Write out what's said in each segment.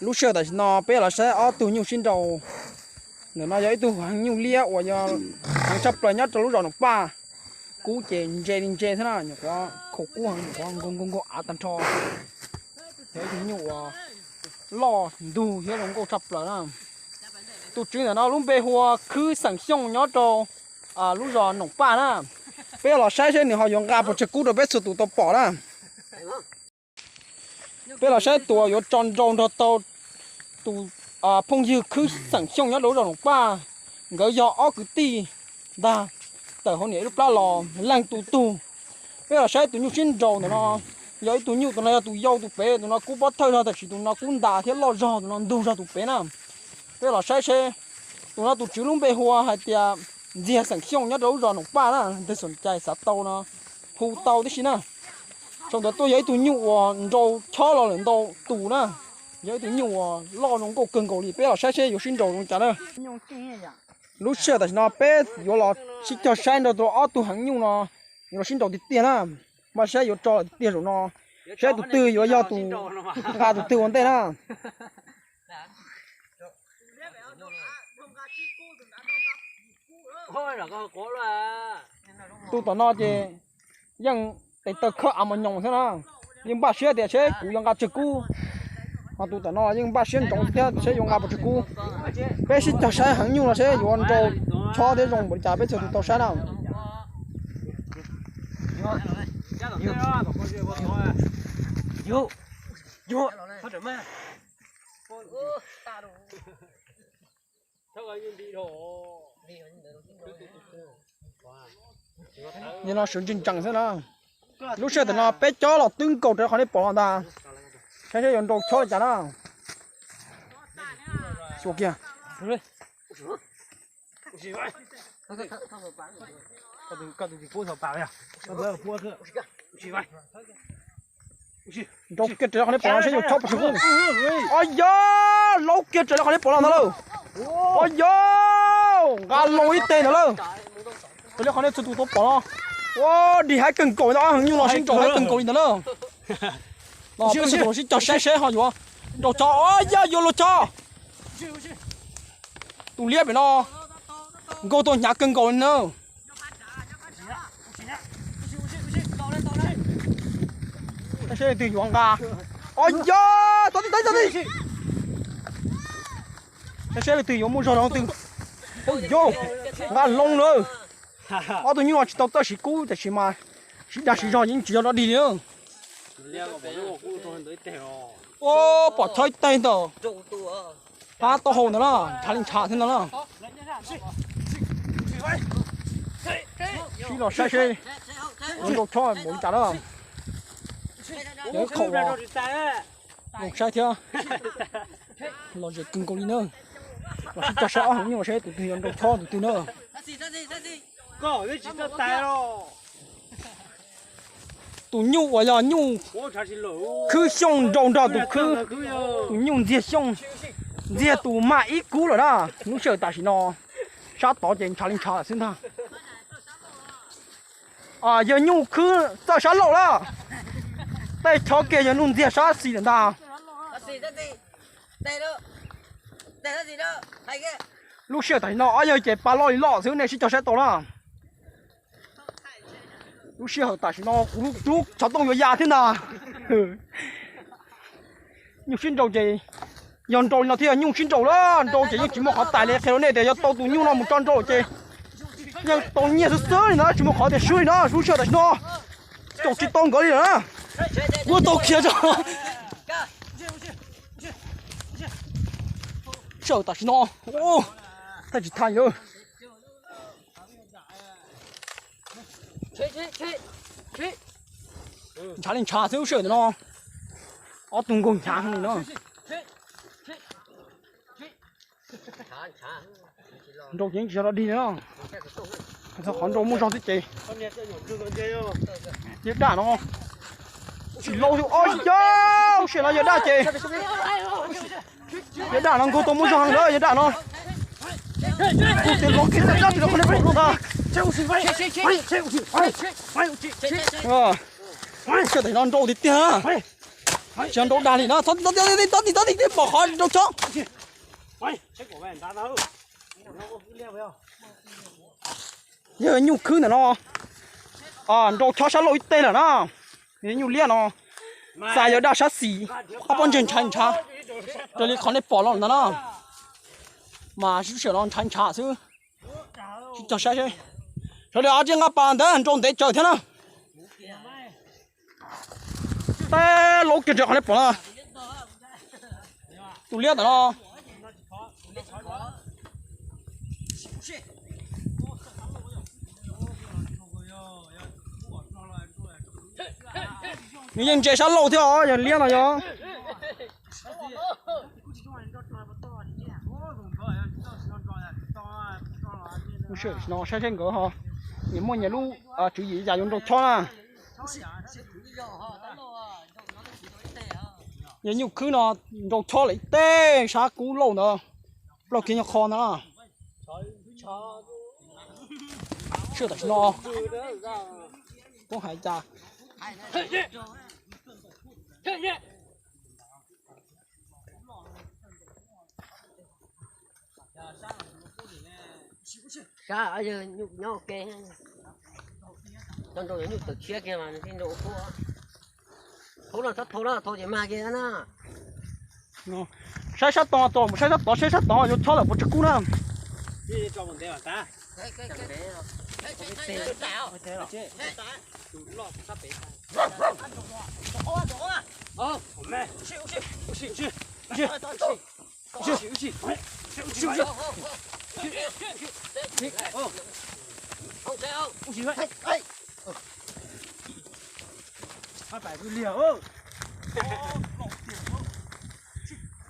Lub sij hawm tam sim no peb los saib ob tug nyuj sib nraus. Ntawm no yog ib tug heev nyuj liab uas yog heev tshaj plaws nyob rau lub zos Noom Paj. Kub ces ntse li ntse thiab na, nyuam qhuav khaum kub heev, nyuam qhuav nkaug nkaug nkaug av tag nrho. Yog ib tug nyuj uas loj ntug thiab zoo nkauj tshaj plaws na. Tus tswv ntawm no lub npe hu ua Khwb Xeem Xyooj nyob rau lub zos Noom Paj na. Peb los saib seb nws ho yuav nqa puas tsawg kub rau peb txhua tus tau pom na. Peb los saib tus uas yuav tso nrau nrog tau tus phooj ywg Khwb Xeem Xyooj nyob rau lub zos Noom Paj. Nkawd yog ob kwv tij ntag, tawm hauv niam ib lub plab los leej tu tug. Peb los saib tus nyuj sib nraus ntawm no, yog ib tug nyuj, tus no yog tus yau tus pem, tus no kub pob thawj zog, tab sis tus no kub ntas thiab loj zog, tus no ntug zog tus pem na. Peb los saib seb, tus no tus tswv lub npe hu ua hais tias Ntxiag Xeem Xyooj nyob rau lub zos Noom Paj na, leej twg xom cai xav tau no hu tau tib si na. Saum ntawd tuaj yog ib tug nyuj uas nrau chob los lawm ntau tus na, yog ib tug nyuj uas loj zoo nkauj kawg nkaus li. Peb los saib seb yuav sib nraus zoo cas na. Lub sij hawm tam sim no peb yuav los sib cog saib nrog rau ob tug heev nyuj no, yuav los sib nraus tiag tiag na. Mas saib yuav tso lawm tiag tiag zaum no, saib tus twg yuav yog tus nqa tus twg ua ntej na. Tus tom no ces yeej tes taw khawb av mos nyoos xwb na, yeej npaj siab tias seb kuv yuav nqa tsawg kub. Ho tus tom no yeej npaj siab ntsoov thiab seb yuav nqa puas tsawg kub. Peb sib cog saib heev nyuj no seb yuav nrau chob thiab zoo npaum li cas peb txhua tus tau saib na. Yog no sawv ntseg ntsees xwb na. Lub sij hawm tam no peb cob los twb nkaus raws qhov nej pom los ntag. Saib seb yuav nrau chob li cas na. Xua kiag. Nrau kiag raws li qhov nej pom no seb yuav chob puas tsawg kub. Os yog, laub kiag raws li qhov nej pom los ntag lauj. Os yog, nqa loo ib teg ntag lauj. Raws li qhov nej txhua tus tau pom no. Ua dig haib kawg nkaus li ntag, ob heev nyuj no sib nraus haib kawg nkaus li ntag lauj. No peb txhua tus los sib cog saib seb ho yuav nrau chob, os yog yuav luag chob. Tus liab pem no nkaug tau hnyav kawg nkaus li na. Saib seb leej twg yuav nqa. Os yog, tau tib tau tib. Saib seb leej twg yuav muaj zog rau leej twg. Os yog, nqa loo lawm. Ob tug nyuj no tsis tau txawj siv kub tiam sis mas siv dag siv zog yeej tsis yog dog dig li. Ua pom chob ib teg ntag. Pab taub hau ntawd na, ntshav li ntshav thiab ntag na. Sib los saib seb yuav nrau chob npaum li cas na. Yog ib qho los saib thiab. Los zem kawg nkaus li na. Los sib cog saib ob heev nyuj seb tus twg yuav nrau chob tus twg na. Tus nyuj uas yog nyuj Khwb Xyooj nrau nrog tus khwb, tus nyuj Ntxiag Xyooj, Ntxiag tus mag ib kub lawm na. Lub sij hawm tam sim no sab tod ces ntshav li ntshav lawm xwb ntag. Yog nyuj khwb txawj sab laug lawm. Tej chob kiag yog nyuj Ntxiag sab xis lawm ntag. Lub sij hawm tam sim no ob yawg ces pa loj li loj xwb, nej sib cog saib tau na. Lub sij hawm tam sim no kuv lub tsov tooj yuav ya thiab ntag. Nyuj sib nraus ces yog nraus li no thiab yog nyuj sib nraus lawm, nraus ces yeej tsis muaj qhov tais li. Qhia rau nej tias yog tau tus nyuj no mus tso nraus ces yeej tau nyiaj xwb xwb li na, tsis muaj qhov tias swb li na. Lub sij hawm tam sim no caum tsis tau nkawd li lawm na. Kuv tau khiav tso. Sij hawm tam sim no, thaj tsis thaj lawm. Ntshav li ntshav xwb lub sij hawm ntawm no. Ob tug nkaug hnyav heev li no. Nrau ces yeej tsis yog dog dig li no. Txog qhov nrau muaj zog xwb ces. Yawg daj no tsis laub xwb. Os yog, lub sij hawm no yawg daj ces, yawg daj no nkaug tau muaj zog heev lawm yawg daj no. Kuv tes lov kiag daj daj rau qhov nej pom no ntag. Sij hawm tam no nrau tiag tiag. Tsis nrau dag li no, txhob txhob txhob txhob pom qhov nrau chob. Yog nyuj khwb ntawm no, nrau chob sab laug ib teg lawm na. Nyuj liab no, xa yog daj sab xis, qab pob ntseg ntshav ntshav, raws li qhov nej pom los ntawd na. Mas sib sawm no ntshav ntshav xwb. Sib cog saib seb, sawv daws cia nqa pas ntawd nrau ntev tsawv thiab na. Teb laub kiag raws qhov nej pom na. Tus liab ntawm no. Nws yeej ntse sab laug thiab os, yog liab no yog. No saib seb nkawd ho nyias muaj nyias lub tswv yim cas yuav nrau chob na. Yog nyuj khwb no nrau chob lawm ib teg sab kub lauj ntawd, plaub kiag nyuag qho ntawd na. Sij tam sim no puab hais cas. Sab nyuj nyob ua ke, cov nrau nyuj tawm tshiab kiag mas nws thiaj nrau ua kub. Thaum no txhob thaum no thaum ces mag kiag na. Saib sab tod, saib sab tod, saib sab tod yuav chob lawm puas tsis kub na.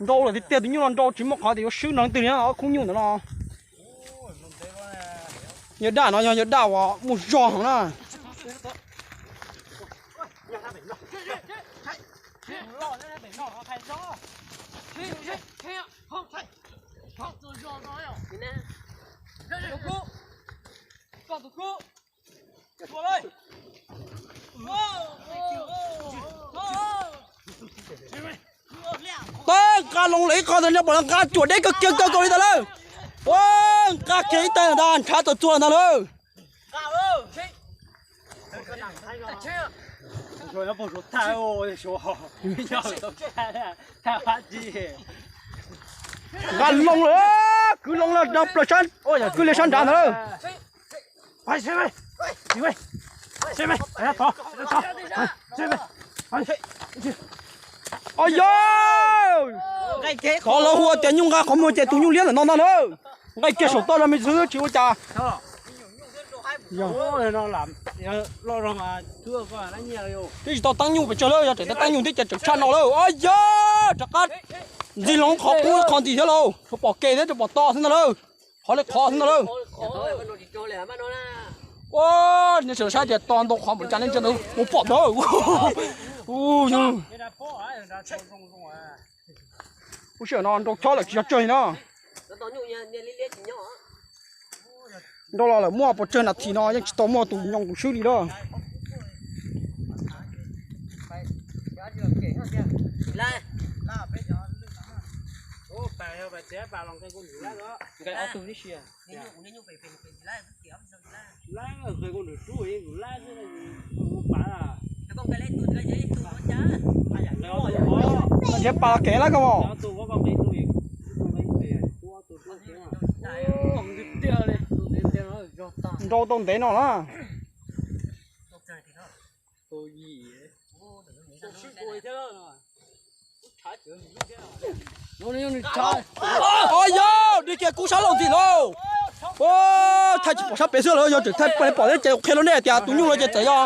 Nrau lawm tiag tiag, tus nyuj no nrau tsis muaj qhov tias yuav swb no leej twg li na, ob khub nyuj ntawm no. Yawg daj no yog yawg daj uas muaj zog heev na. Tag nqa loo lawm ib qho ntag, nej pom nqa cuam deb kawg kiag kawg nkaus li ntag lawm. Ua, nqa kiag ib teg ntag, ntshav tawm txuas ntag lawm. Nqa loo lawm, kwv loo lawm, plaws sab, kwv li sab nrad ntag lawm. Au yog, qhov lawv hu ua tias nyuj nqa qhov muag ces tus nyuj liab ntawm no ntag na. Nqaij kiag saum toj los me xwb tsis ua cas. Twb tsis tau teeb nyuj pes tsawg lawm, yog tseem teeb nyuj thiab ces tseem tshaj no lawm. Au yog, rov qab ntxig loo qhov qub qhov ntxiv thiab lauj, tshuav pom ke thiab tshuav pom to xwb ntag lawm. Qhov li qhov xwb ntag lawm. Ua, nej sawv daws saib tias to ntau qhov npaum li cas nej ntsia ntawd, ua pom ntawd. Lub sij hawm no nrau chob lawm tsis yog tsawg li no. Nrau los lawm muaj pes tsawg nas this no yeej tsis tau muaj tus nyoo tus swb li lawm. Nrhiav pas los kev lawm koj. Nrau tau ntev no na. Au yog, dig kiag kub sab laug ntxiv lauj. Thaij tsis pom sab pem xwb lauj, yog tseem thaij pom thiab ces qhia rau nej tias tus nyuj no ces txawm yog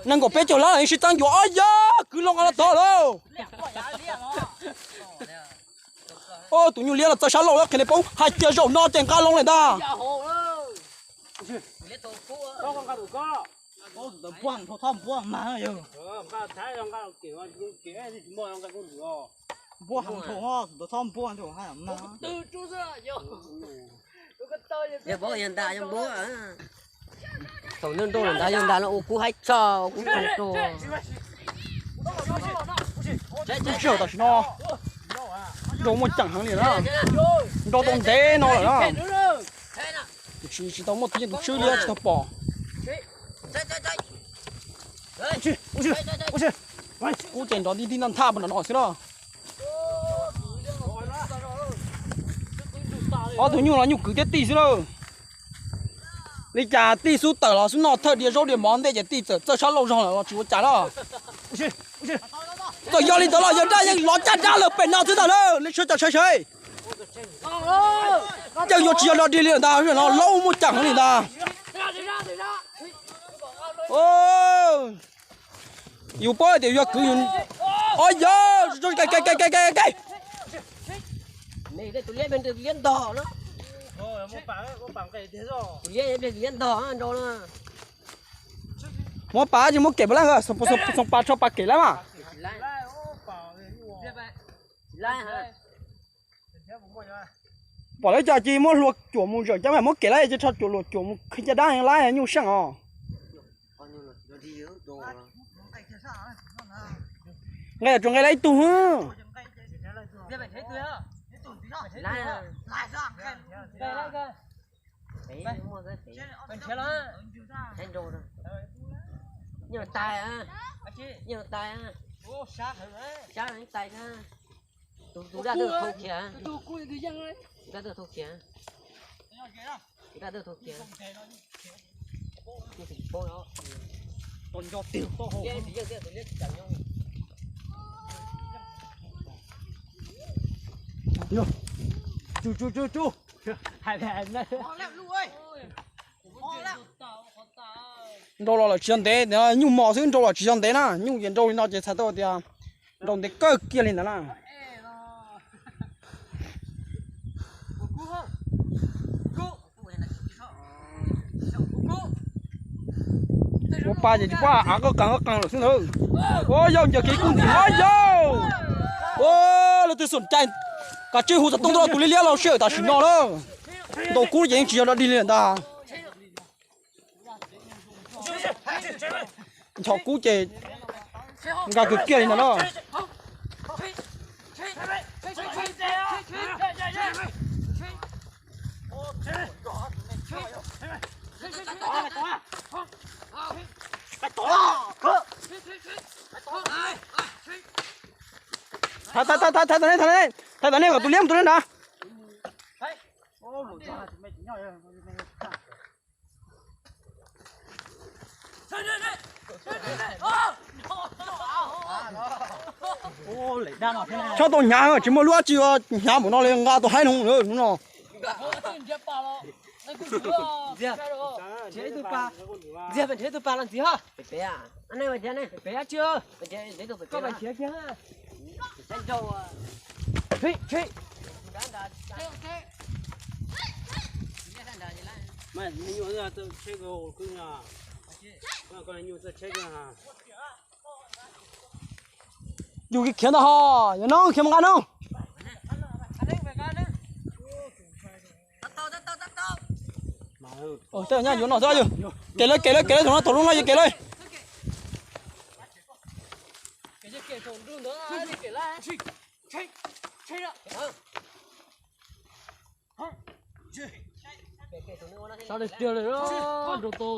nees nkaum peb caug lab los yeej sib txeeb yuav. Au yog, kwv loo nqa los tod lauj. Tus nyuj liab los txawj sab laug lawm, qhia nej paub hais tias zaum no ces nqa loo lawm ntag. Yog npau yog ntas yog npau. Thaum nrau nrau lawm ntag yog ntas no ua kub haib tshaj ua kub tag rau. Lub sij hawm tam sim no nrau muaj ceem heev li na. Nrau tau ntev no lawm na. Tsis, tsis tau muaj tus yeej tus tswb li tsis tau pom. Kub ces nrov ntij ntij ntaj nthaj puag nram no xwb na. Ob tug nyuj los nyuj kwv thiab tij xwb na. Li cas tij xub tawm los xub noj thawj diav zaub diav mov ntej ces tij txawm txawj sab lauj zog lawm los tsis ua cas na. Txawm yog li ntawd los yawg dab yeej lov caj dab lawm pem no xwb ntag na, nej sawv daws saib saib. Yeej yuav tsis yog dog dig li ntag, no laub muaj ceem heev li ntag. Yus paub tias yog kwv yus, o yog, muab pas tsis muab kem puas laj, xoom pas tsho pas kem lawm mas. Pom lawv cas cia muab hlua cuam mus zawm cab mas muab kem lawm ces tsho cuam luam cuam mus khwv caj dab lawm nyuj seej os. Nqe tsuas nqe lawm ib tug. Nyuj tais, nyuj tais, sab tais na. Tus daj twb thau khiav, tus daj twb thau khiav, tus daj twb thau khiav. Tsis paub no. Tsis yeej tiag, tus liab tsis tau nyob. Tsu, tsu, tsu, tsu. Nrau los lawm tsis yog ntev, nyuj mos xwb nrau los tsis yog ntev na, nyuj ces nrau li no ces txhais tau tias nrau ntev kawg kiag li ntawd na. Ua pa ces tsis paub av qaj qeeg qaj qeeg lawm xwb ntag. Ua yau ncaws kev kub ntim no yau. Ua, leej twg xom cai kav tsij hu xov tooj tuaj rau tus liab liab laus sij hawm tam sim no na. Ntaus kub ces yeej tsis yog dog dig li lawm ntag. Nchos kub ces nkag kiag kiag li ntag na. Thaiv, thaiv, thaiv, thaiv tom nej, thaiv tom nej, thaiv tom nej kom tus liab mus tus liab nrad. Tshaj tau hnyav, tsis muaj lub dab tsi hnyav npaum no li, nqa tus haib no hnub no. Yus khiav ntag ho, yog no khiav mus nqa no. Tej nyab yuav no xwb. Kev lawm, kev lawm, kev lawm, thaum no thaum lub no yog kev lawm. Sab tiag tiag li, nrau tau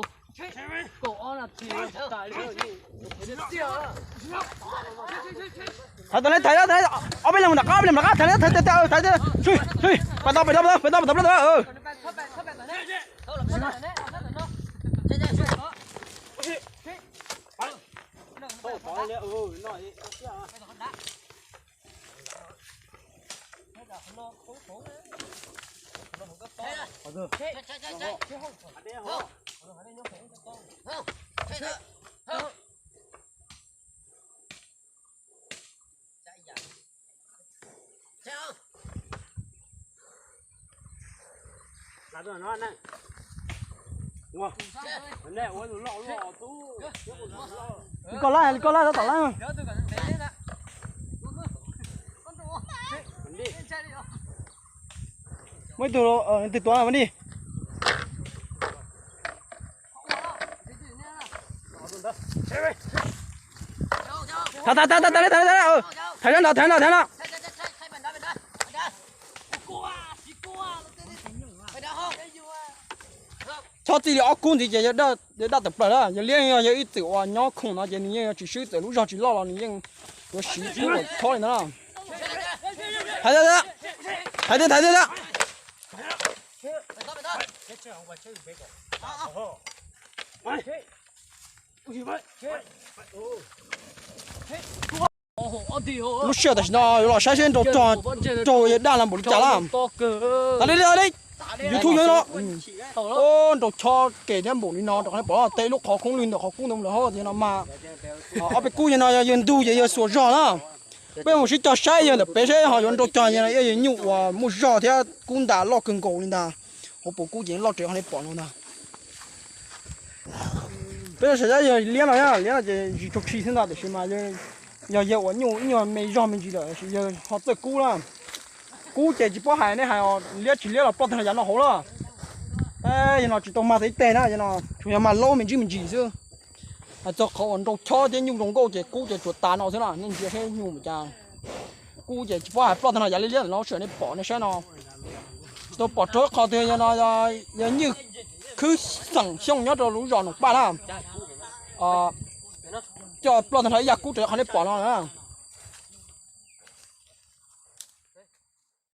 kaum ob nas this tais li. Thaiv tom ne, thaiv, ob peb leeg nram qab, ob peb leeg nram qab, thaiv, thaiv, thaiv, thaiv, pais tau, pais tau, pais tau, pais tau, pais tau. Li koj lab, li koj lab tab tom lab. Muaj ib tug, tus tuav mas di. Thaiv, thaiv, thaiv, thaiv, thaiv, thaiv, thaiv, thaiv no, thaiv no, thaiv no. Chob txij li ob kub ntxiv ces yawg daj tawm plaws na. Yawg liab yog yawg ib txwm uas nyob khoom no ces nws yeej yuav tsis swb, txawm lub zog tsis loj los nws yeej yuav siv kub chob li no na. Thaiv, thaiv, thaiv, thaiv. Lub sij hawm tam sim no yuav los saib seb nrau rog raug yawg daj los npaum li cas lawm. Tau li, tau li, YouTube yuav no. Nrau chob kem thiab npaum li no rau qhov nej pom tej lub qhov khoob lwg ntawm qhov kub ntawd lawm hauv no mas. Ob peb kub yawg no yog yawg ntug ces yawg xuas zog na. Peb mus sib cog saib yawg ntawm pem seb ho yuav nrau cog yawg no, yog nyuj uas muaj zog thiab kub ntas loj kawg nkaus li ntag. Hauv paus kub ces loj raws qhov nej pom no ntag. Peb saib yawg liab no, liab no ces zis raug tshis xwb ntag, tiam sis mas yog yawg uas nyuj ib nyuag me zog me ntsis lawm, tiam sis yawg ho txawj kub na. Kub ces tsis paub hais, nej hais liab tsis liab los ploj tag nrho yav no hauv lawm. Yawg no tsis tau mag tau ib teg na, yawg no tsuas yog mag laub me ntsis me ntsis xwb. Hais txog qhov uas nrau chob thiab nyuj zoo nkauj ces kub ces tsuas tas no xwb na, nej ntsia seb nyuj mus cas. Kub ces tsis paub hais, ploj tag nrho yav liab liab no, sawm nej pom nej saib no. Tsis tau pom raug qhov twg, yawg no yog Nyiaj Khwb xeem Xyooj nyob rau lub zos Noom Paj na. Coj ploj tag nrho ib yam kub raws qhov nej pom no na.